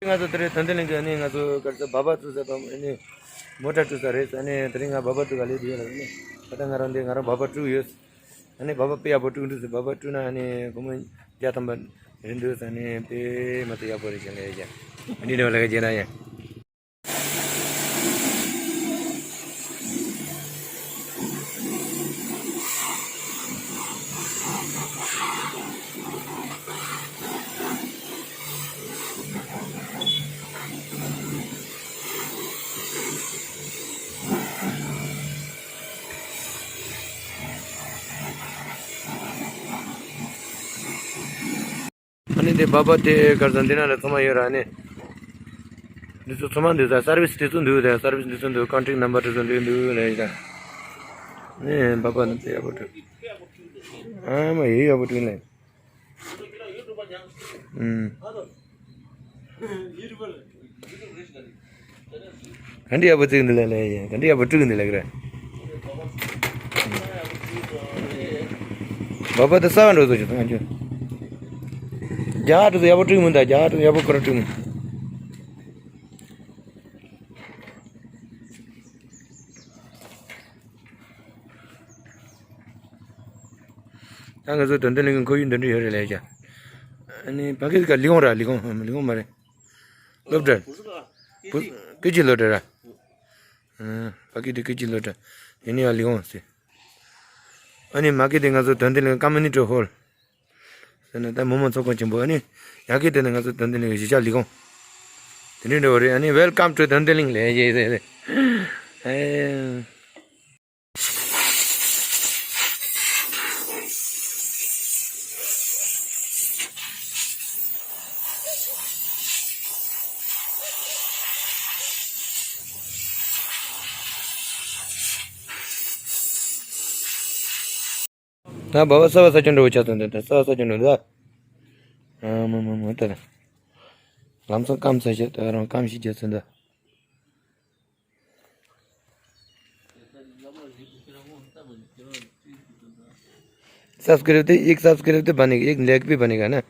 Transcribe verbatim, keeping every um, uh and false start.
ང་ཚོ་དེ་རིང་དོན་ལྡན་གླིང་གི་ཨ་ནི་ང་ཚོ་ག་རེ་ཟེར་སྦག་སྦག་བཙུགས་ས་དང་ཨ་ནི་མོ་ཊ་བཙུགས་ས་རེད། ཨ་ནི་དེ་རིང་ང་སྦག་སྦག་བཙུགས་ག་ལས་དེ་ཡོད་ལ་ཨ་ནི་ད་ལྟ་ང་རང་འདི་ང་རང་སྦག་སྦག་བཙུགས་ཡོད། ཨ་ནི་སྦག་སྦག་དཔེ་ཡག་པོ་བཙུགས་འདུག་ཟེར། སྦག་སྦག་བཙུགས་ན་ཨ་ནི་སྒོར་མོ་བརྒྱ་ཐམ་པ་རེད་འདུག་ཟེར། ཨ་ནི་དཔེ་མ་ཚད་ཡག་པོ་རེད་ཤག་ལས་ཀྱང་ཨ་ནི་འདྲ་བ་ལ་ཀ་བྱས་ན་ཡང་། ཨ་ནི་དེ་སྦག་སྦག་དེ་གར་ས་འདི་ན་ལ་ཚང་མ་ཡོད་ར་ཨ་ནི། འདི་ཚོ་ཚང་མ་འདུག་ས་སར་བིས་དེ་ཚོ་འདུག་དེ་སར་བིས་འདི་ཚོ་འདུག་ཀོན་ཊེག་ནམ་བར་དེ་ཚོ་འདུག་འདུག་ལ་ཡིན་ད། ནི་སྦག་སྦག་འདི་ཚོ་ཡག་པོ་འདུག་ཨ་མ་ཡི་ཡག་པོ་འདུག་ལ། ཨུམ། ག་འདྲ་ཡག་པོ་བཙུགས་འདུག་ལ་ལས་ཡིན། ག་འདྲ་ཡག་པོ་བཙུགས་འདུག་ལ་གི་རེད། སྦག་སྦག་དེ་ས་བ་འགྲོ་བཟོ་ཞིག་ང་ཚོ། རྒྱ་གར་དེ་ཚོ་ཡག་པོ་བཙུགས་མི་འདུག་རྒྱ་གར་དེ་ཚོ་ཡག་པོ་ཁོ་རང་བཙུགས་མི་འདུག་ད་ང་ཚོ་དོན་ལྡན་གླིང་གི་ཁོར་ཡུག་འདི་འདྲ་ཡོད་རེད་ལས་ཀྱང་། ཨ་ནི་ཕ་གི་ཀ་ལི་གོང་ར་ལི་གོང་ལི་གོང་མ་རེད། སློབ་གྲྭ། བུ་སྐད་ཀྱི་སློབ་གྲྭ་ར། ཨ་ཕ་གི་དེ་སྐད་ཀྱི་སློབ་གྲྭ། དེ་ནི་ཡང་ལི་གོང་ཟེར། ཨ་ནི་མ་གི་དེ་ང་ཚོ་དོན་ལྡན་གླིང་ཀོ་མུ་ནི་ཊི་ཧོལ། ཟེར་ན་ད་མི་མང་ཚོགས་ཁང་ཆེན་པོ་ཨ་ནི། ཡ་གི་དེ་ནི་ང་ཚོ་དོན་ལྡན་གླིང་གཞིས་ཆགས་ལས་ཁུངས། དེ་འདྲའི་འདྲ་བོ་རེད། ཨ་ནི་Welcome to དོན་ལྡན་གླིང་ལས་ཡེ་ཟེར་རེད། ཨེ། ད་སྦག་སྦག་ས་བ་ས་ཆུང་འགྲོ་བ་ཆགས་སོང་། ད་ས་བ་ས་ཆུང་འགྲོ་ད། ཨ་མ་མ་མ་ད། ལམ་སང་སྐམ་ས་ཞིག་ད་རང་སྐམ་ཞིག་རྒྱག་ཚུལ་འདི། Subscribe དེ་ཡིག་subscribe དེ་བ་ནི་ཡིག་ལེགས་པའི་བ་ནི་ག་ན།